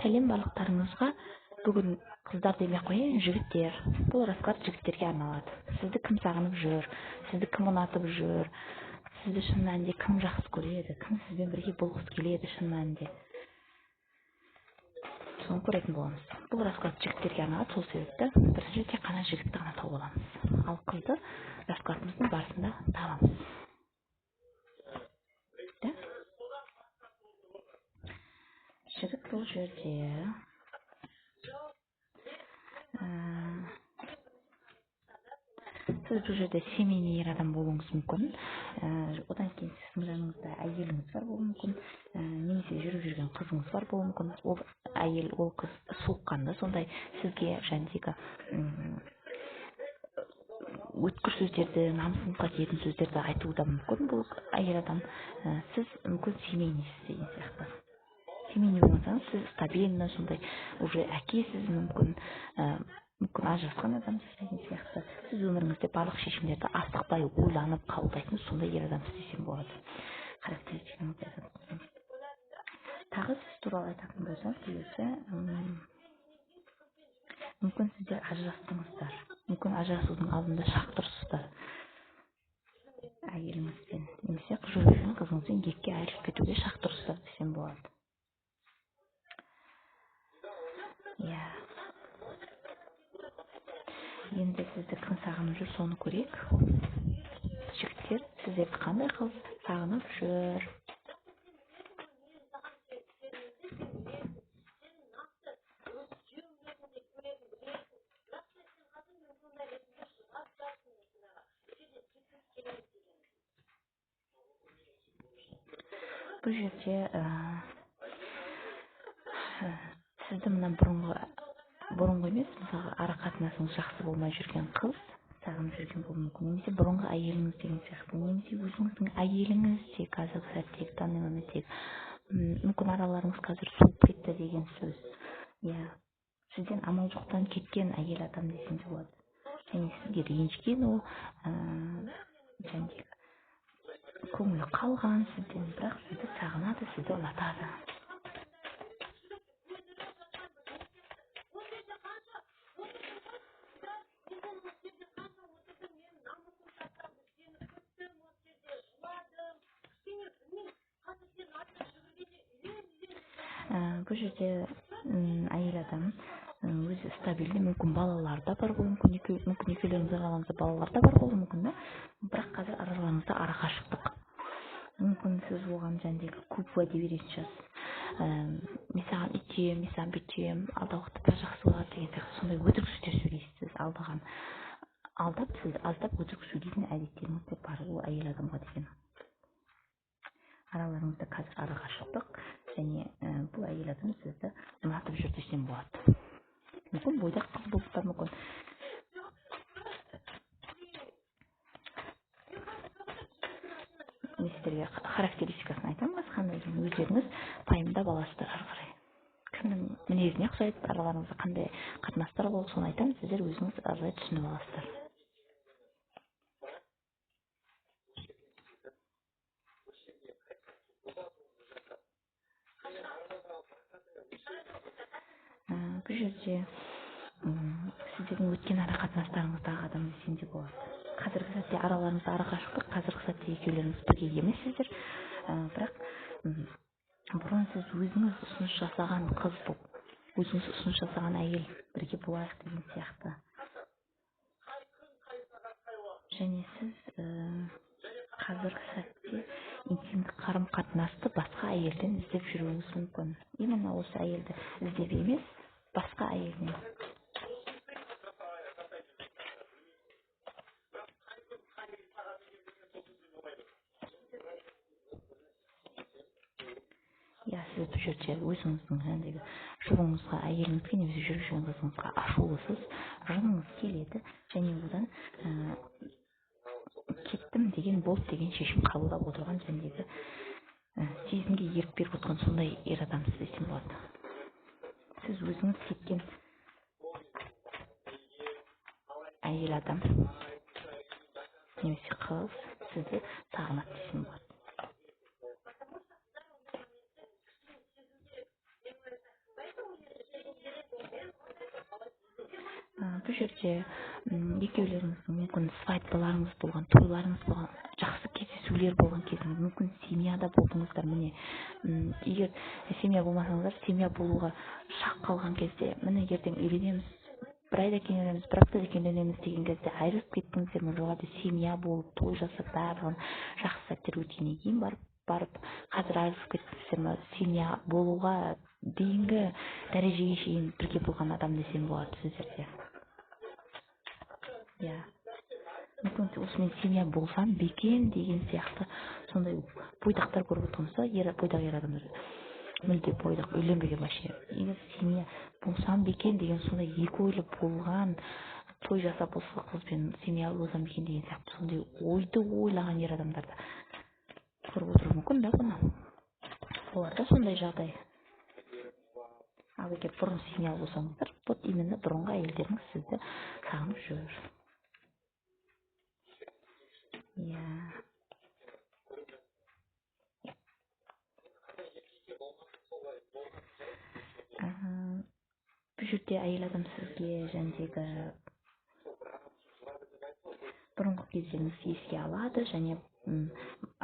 Сәлем барлықтарыңызға. Бүгін қыздар демей ақ қояйын, жігіттер. Бұл расклад жігіттерге арналады. Сізді кім сағынып жүр, сізді кім ұнатып жүр, сізді шын мәнінде кім жақсы көреді, кім сізбен бірге болғысы келеді шын мәнінде. Соны көретін боламыз. Бұл расклад жігіттерге арналады, сол себепті бірінші тек қана жігітті ғана тауып аламыз. Ал қызды раскладымыздың барысында табамыз. Да? Жігіт бұл жерде сіз бұл жерде семейный ер адам болуыңыз мүмкін. Одан кейін сіздің жаныңызда әйеліңіз бар болуы мүмкін, немесе жүріп жүрген қызыңыз бар болуы мүмкін. Ол әйел, ол қыз суыққанды сондай сізге жәндегі өткір сөздерді, намысыңызға тиетін сөздерді айтуы да мүмкін бұл әйел адам. Сіз мүмкін семейныйсыз деген сияқты. Семейный болсаңыз, сіз стабильно сондай уже әкесіз мүмкін, мүмкін ажырасқан адамсыз деген сияқты. Сіз өміріңізде барлық шешімдерді асықпай ойланып қабылдайтын сондай ер адамсыз десем болады. Характеристикаңызды айтатын болсам. Тағы сіз туралы айтатын болсам, келесі, мүмкін сіздер ажырастыңыздар. Мүмкін ажырасудың алдында шақ тұрсыздар әйеліңізбен, немесе жүріп жүрген қызыңызбен екіге айырылып кетуге шақ тұрсыздар десем болады. Иә. Енді сізді кім сағынып жүр, соны көрейік. Жігіттер, сіздерді қандай қыз сағынып жүр? Бұл жерде сізді мына бұрынғы емес, мысалға ара қатынасыңыз жақсы болмай жүрген қыз сағынып жүрген болуы мүмкін, немесе бұрынғы әйеліңіз деген сияқты, немесе өзіңіздің әйеліңіз де қазіргі сәттегі, данный моменттегі, мүмкін араларыңыз қазір суып кетті деген сөз. Иә, сізден амал жоқтан кеткен әйел адам десем де болады. Және сізге ренжіген ол, және көңілі қалған сізден, бірақ сізді сағынады, сізді ұнатады. Бұл жерде әйел адам өзі стабильді, мүмкін балалар да бар болуы мүмкін, мүмкін екеулеріңіздің араларыңызда балалар да бар болуы мүмкін да, бірақ қазір араларыңызда арақашықтық. Мүмкін сіз оған жәндегі көп уәде беретін шығарсыз. Мен саған үйтемін, мен саған бүйтемін, алдағы уақытта бәрі жақсы болады деген сияқты сондай өтірік сөздер сөйлейсіз. Сіз алдаған, алдап, сіз аздап өтірік сөйлейтін әдеттеріңіз де бар ол әйел адамға деген. Араларыңызда қазір арақашықтық және бұл әйел адам сізді ұнатып жүр десем болады. Мүмкін бойдақ қыз болып та мүмкін. Мен сіздерге характеристикасын айтамын, қазір қандай екенін өздеріңіз пайымдап аласыздар ары қарай. Кімнің мінезіне ұқсайды, араларыңызда қандай қатынастар болды, соны айтамын, сіздер өзіңіз ары қарай түсініп аласыздар. Бұл жерде сіздердің өткен ара қатынастарыңыздағы адам десем де болады. Қазіргі сәтте араларыңызда арақашықтық, қазіргі сәтте екеулеріңіз бірге емессіздер. Бірақ бұрын сіз өзіңіз ұсыныс жасаған қыз бұл, өзіңіз ұсыныс жасаған әйел бірге болайық деген сияқты. Және сіз қазіргі сәтте интимдік қарым-қатынасты басқа әйелден іздеп жүруіңіз мүмкін. Именно осы әйелді іздеп емес, басқа әйелден. Иә, сіз бұл жерде өзіңіздің жаңағыдай жұбыңызға, әйеліңізге немесе жүріп жүрген қызыңызға ашулысыз, жыныңыз келеді және одан кеттім деген, болды деген шешім қабылдап отырған жәндегі сезімге ерік беріп отырған сондай ер адамсыз десем болады. Сіз өзіңіз кеткен әйел адам немесе қыз сізді сағынады десем болады. Бұл жерде екеулеріңіздің мүмкін свадьбаларыңыз болған, тойларыңыз болған, жақсы кездесулер болған кезіңіз, мүмкін семьяда болдыңыздар. Міне, егер семья болмасаңыздар, семья болуға шақ қалған кезде, міне ертең үйленеміз, бір айда кейін үйленеміз, бір аптадан кейін үйленеміз деген кезде айырылысып кеттіңіздер ме, жоқ әлде семья болып, той жасап, барлығын жақсы сәттер өткеннен кейін барып қазір айырылысып кеттіңіздер ме, семья болуға дейінгі дәрежеге шейін бірге болған адам десем болады сіздерде. Иә, мүмкін осымен семья болсам бекен деген сияқты сондай бойдақтар көріп отырмыз, бойдақ ер адамдар, мүлде бойдақ, үйленбеген вообще. Егер семья болсам бекен деген сондай екі ойлы болған, той жасап осы қызбен семья болсам бекен деген сияқты сондай ойды ойлаған ер адамдарды көріп отыру мүмкін да бұны. Оларда сондай жағдай. Ал егер бұрын семья болсаңыздар, вот именно бұрынғы әйелдеріңіз сізді сағынып жүр. Иә. Бұл жерде әйел адам сізге жәндегі бұрынғы кездеріңізді еске алады, және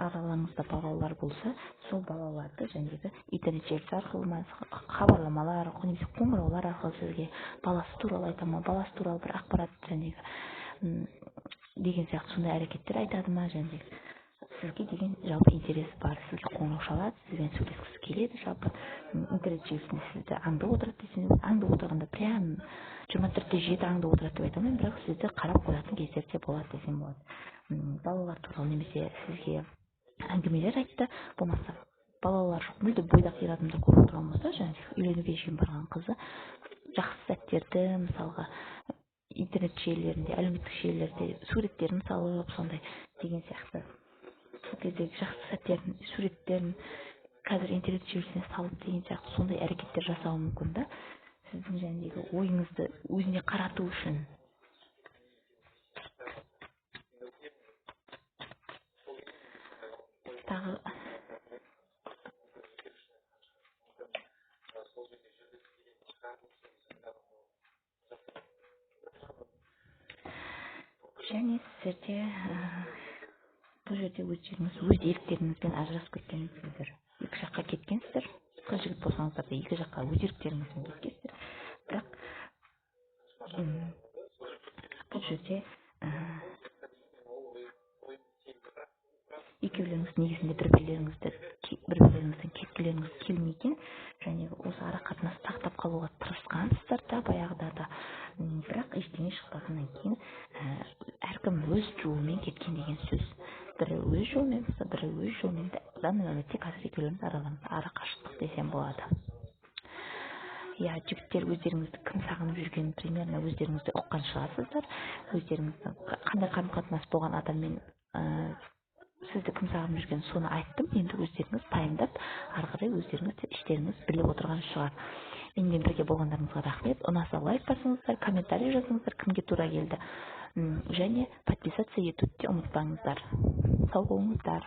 араларыңызда балалар болса, сол балаларды жәндегі интернет желісі арқылы хабарламалар немесе қоңыраулар арқылы сізге баласы туралы айта ма, баласы туралы бір ақпарат жәндегі деген сияқты сондай әрекеттер айтады ма, жәндегі сізге деген жалпы интерес бар, сізге қоңырау шалады, сізбен сөйлескісі келеді, жалпы интернет желісінде сізді аңдып отырады десең, аңдып отырғанда прям 24/7 аңдып отырады деп айта алмаймын, бірақ сізді қарап қоятын кездер де болады десем болады. Балалар туралы немесе сізге әңгімелер айтты, болмаса балалар жоқ, мүлде бойдақ ер адамдар көріп отырған болса, жаңағы үйленуге шейін барған қызы жақсы сәттерді, мысалға интернет желілерінде, әлеуметтік желілерде суреттерін салып, сондай деген сияқты сол кездегі жақсы сәттерін, суреттерін қазір интернет желісіне салып деген сияқты сондай әрекеттер жасауы мүмкін да, сіздің жәндегі ойыңызды өзіне қарату үшін. Тағы және сіздерде бұл жерде өздеріңіз өз еріктеріңізбен ажырасып кеткенсіздер, екі жаққа кеткенсіздер, қыз жігіт болсаңыздар да екі жаққа өз еріктеріңізбен кеткенсіздер, бірақ бұл жерде екеулеріңіз негізінде бір-бірлеріңізден кеткілеріңіз келмеген, және осы ара қатынасты сақтап қалуға тырысқансыздар да баяғыда да, бірақ ештеңе шықпағаннан кейін әркім өз жолымен кеткен деген сөз. Бірі өз жолымен болса, бірі өз жолымен. Данный моментте қазір екеулеріңіз араларыңызда ара қашықтық десем болады. Иә, жігіттер, өздеріңізді кім сағынып жүргенін примерно өздеріңізді ұққан шығарсыздар. Өздеріңіздің қандай қарым-қатынас болған адаммен сізді кім сағынып жүргенін соны айттым. Енді өздеріңіз пайымдап, ары қарай өздеріңіз іштеріңіз біліп отырған шығар. Менімен бірге болғандарыңызға рахмет. Ұнаса лайк басыңыздар, комментарий жазыңыздар, кімге тура келді. Және подписаться етуді де ұмытпаңыздар. Сау болыңыздар.